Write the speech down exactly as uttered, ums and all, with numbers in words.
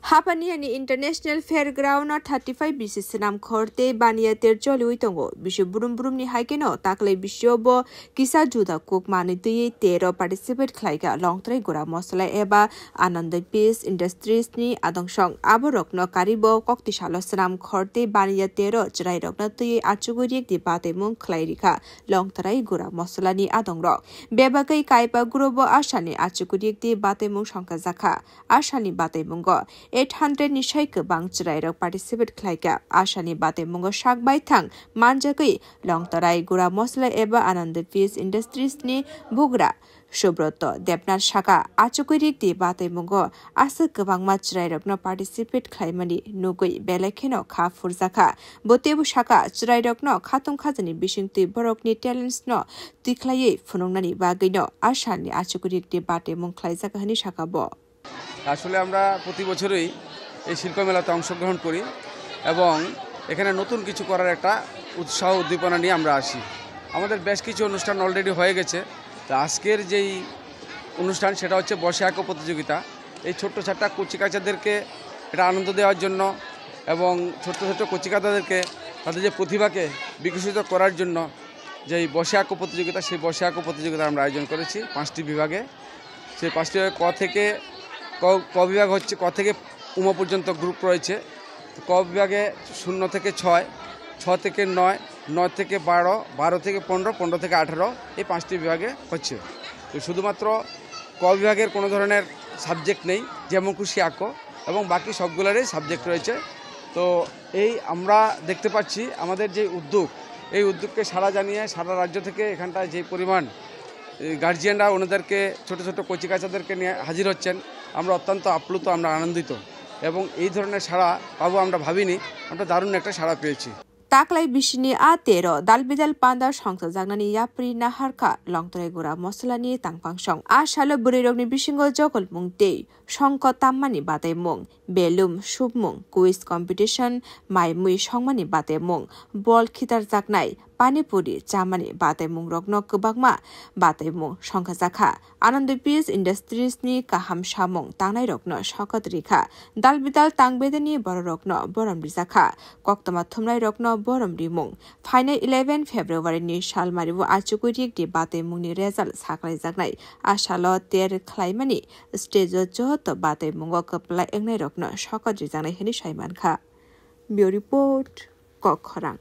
Hapaniani International Fairground no thirty five bisi swnam khor tei baniya ter choliwi tongo. Bisi brum brumni hai kheno taklai bisio bo kisa juda kuk manwi twiwi tero participate khlaikha Longtrai Gura Mosola eba Ananda Peace Industries ni adong song. Abo rokno karibo kokti salo swnam khor tei baniya tero chwrai rokno twiwi achugwi rikdi batai mung khlai rikha Longtrai Gura Mosola ni adong rok. Bebagwi kaipa group bo asani achugwi rikdi batai mung songkha jakha. Asani batai mungo eight hundred ni sai kwbang chwrai rok participate khlaikha. Asani batai mungo sak baithang manjagwi Longtrai Gura Mosola eba Ananda Peace Industries ni bugra Subroto Debnath saka, achugwi rikdi batai mungo aswk kwbangma chwrai rokno participate khlaimani nugwi belai kheno kha phurjakha. Bo teibo saka, chwrai rokno khatung khajani bisingtwi borokni talents no tikhlaiwi phunuknani bagwino asani achugwi rikdi batai mung khlaijak hwnwi saka bo. আসলে আমরা প্রতি বছরই এই শিল্প মেলাতে অংশগ্রহণ করি এবং এখানে নতুন কিছু করার একটা উৎসাহ উদ্দীপনা নিয়ে আমরা আসি। আমাদের বেশ কিছু অনুষ্ঠান অলরেডি হয়ে গেছে। তো আজকের যেই অনুষ্ঠান, সেটা হচ্ছে বসে আঁকো প্রতিযোগিতা। এই ছোট্ট ছোট্ট কচিকাচাদেরকে এটা আনন্দ দেওয়ার জন্য এবং ছোট্ট ছোট্ট কচিকাচাদেরকে তাদের যে প্রতিভাকে বিকশিত করার জন্য যেই বসে আঁকো প্রতিযোগিতা, সেই বসে আঁকো প্রতিযোগিতা আমরা আয়োজন করেছি পাঁচটি বিভাগে। সেই পাঁচটি বিভাগে ক থেকে, ক, ক বিভাগ হচ্ছে ক থেকে উমা পর্যন্ত গ্রুপ রয়েছে। ক বিভাগে শূন্য থেকে ছয়, ছ থেকে নয়, নয় থেকে বারো, বারো থেকে পনেরো, পনেরো থেকে আঠারো, এই পাঁচটি বিভাগে হচ্ছে। তো শুধুমাত্র ক বিভাগের কোনো ধরনের সাবজেক্ট নেই, যেমন খুশি আঁকো, এবং বাকি সবগুলোরই সাবজেক্ট রয়েছে। তো এই আমরা দেখতে পাচ্ছি আমাদের যে উদ্যোগ, এই উদ্যোগকে সাড়া জানিয়ে সারা রাজ্য থেকে এখানটায় যে পরিমাণ গার্জিয়ানরা ওনাদেরকে, ছোট ছোট কচিকাচাদেরকে নিয়ে হাজির হচ্ছেন, আমরা অত্যন্ত আপ্লুত, আমরা আনন্দিত। এবং এই ধরনের সাড়া পাবো আমরা ভাবিনি, আমরা দারুণ একটা সাড়া পেয়েছি। Taklai bisini a tero dalbidal panda songchajaknani yapri naharkha Longtrai Gura Mosolani tangpangsong. A salo bwrwirokni bisingo jogolmung tei songko tammani bataimung, belum, supmung, quiz competition, mai mui songmani bataimung, bol khitarjaknai, pani puri chamani bataimungrokno kwbangma bataimung songkhajakha. Ananda Peace Industries ni kaham samung tangnairokno sokat rikha. Dalbidal tangbedani bororokno borom rijakha. Koktwma thumnairokno borom rimung. Phainai eleven February ni salmario achugwi rikdi bataimungni result saklaijaknai. A salo ter khlaimani stage o joto bataimungo kwplai wngnairokno sokat rijaknai hwnwi saimankha. Bureau Report, Kokkhorang.